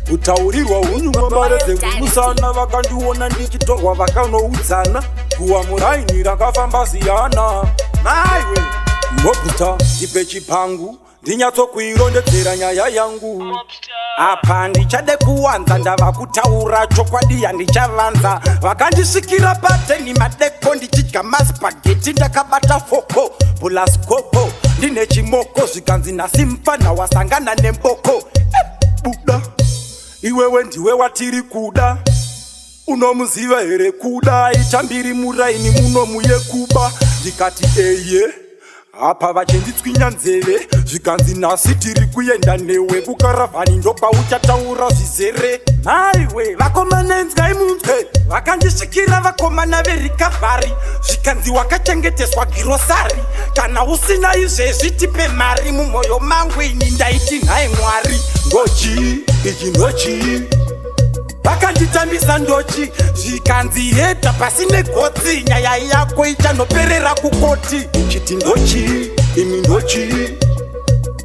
Kutaurirwa hunyumwa mbare dzekumusana. Vakandiona ndichitorwa, vakanoudzana kuwa muraini rakafamba ziyana. Maiwe, mobhuta, ndipe chipangu ndinyatsokuirondedzera nyaya yangu. Apa ndichade kuwanza, ndava kutaura chokwadi, handichavanza. Vakandisvikira pateni madeko ndichidya maspaghetti, ndakabata foko bulaskopo, ndine chimoko. Zvikanzi, "Nhasi mufana wasangana nemboko." Buda iwewe, ndiwe watiri kuda. Unomuziva here kuda itambiri muraini muno muye kuba? Ndikati, "Eye." Apa vachinditswinya nzeve. Zvikanzi, "Nhasi tiri kuenda newe kukaravhani, ndopauchataura zvizere." Maiwe, vakomana, enzwai munzwe. Vakandisvikira vakomana verecovery. Zvikanzi, "Wakachengeteswa girosari, kana usina izvezvi tipe mari." Mumwoyo mangu ini ndaiti, "Nhai Mwari, ndochi ichi, ndochi?" Vakanditambisa ndochi. Zvikanzi, "Heta pasi negotsi, nyaya yako ichanoperera kukoti." Ichiti, "Ndochi imi, ndochi?"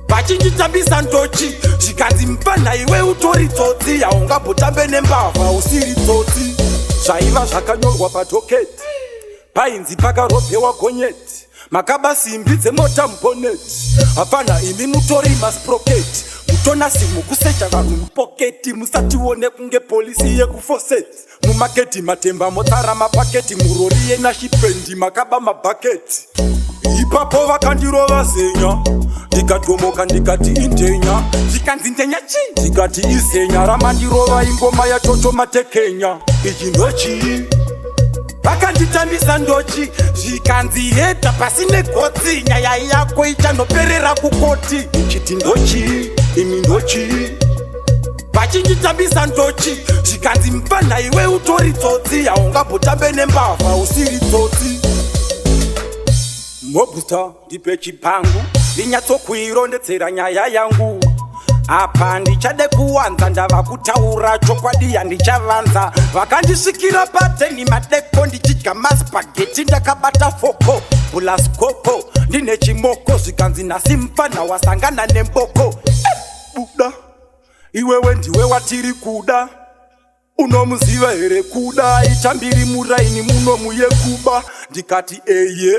Vachinditambisa ndochi. Zvikanzi, "Mufana iwe, utori tsotsi, haungambotambe nembavha usiri tsotsi." Zvaiva zvakanyorwa padocket, painzi pakaropewa gonyeti, makaba simbi dzemota mubonnet. Hapana imi, mutori masprocket, mutona simu kusecha vanhu mupocket. Musatione kunge polisi yekufoset mumaketi, matemba motsara mapaketi, murori yenashipendi makaba mabhaketi. Ipapo vakandirova zenya, ndikadhomoka, ndikati, "Indenya." Zvikanzi, "Ndenya chi?" Ndikati, "Izenya ramandirova, ingoma yachocho matekenya. Ichi ndochii?" Vakanditambisa ndochi. Zvikanzi, "Heta pasi negotsi, nyaya yako ichanoperera kukoti." Ichiti, "Ndochi imi, ndochi?" Vachinditambisa ndochi. Zvikanzi, "Mufana iwe, utori tsotsi, haungambotambe nembavha usiri tsotsi." Mobhuta, ndipe chipangu ndinyatsokuirondedzera nyaya yangu. Apa ndichade kuwanza, ndava kutaura chokwadi, handichavanza. Vakandisvikira pateni madeko ndichidya maspaghetti, ndakabata foko bulaskopo, ndine chimoko. Zvikanzi, "Nhasi mufana wasangana nemboko." Buda iwewe, ndiwe watiri kuda. Unomuziva here kuda itambiri muraini muno muye kuba? Ndikati, "Eye."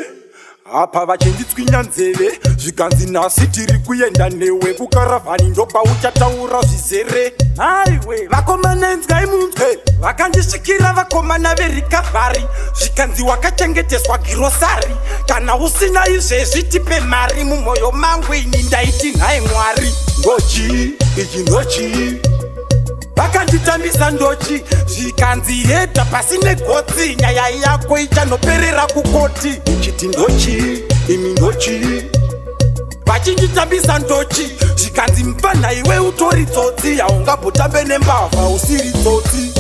Apa vachinditswinya nzeve. Zvikanzi, "Nhasi tiri kuenda newe kukaravhani, ndopauchataura zvizere." Maiwe, vakomana, enzwai munzwe. Vakandisvikira vakomana verecovery. Zvikanzi, "Wakachengeteswa girosari, kana usina izvezvi tipe mari." Mumwoyo mangu ini ndaiti, "Nhai Mwari, ndochi ichi, ndochi?" Vakanditambisa ndochi. Zvikanzi, "Heta pasi negotsi, nyaya yako ichanoperera kukoti." Ichiti, "Ndochi imi, ndochi?" Vachinditambisa ndochi. Zvikanzi, "Mufana iwe, utori tsotsi, haungambotambe nembavha usiri tsotsi."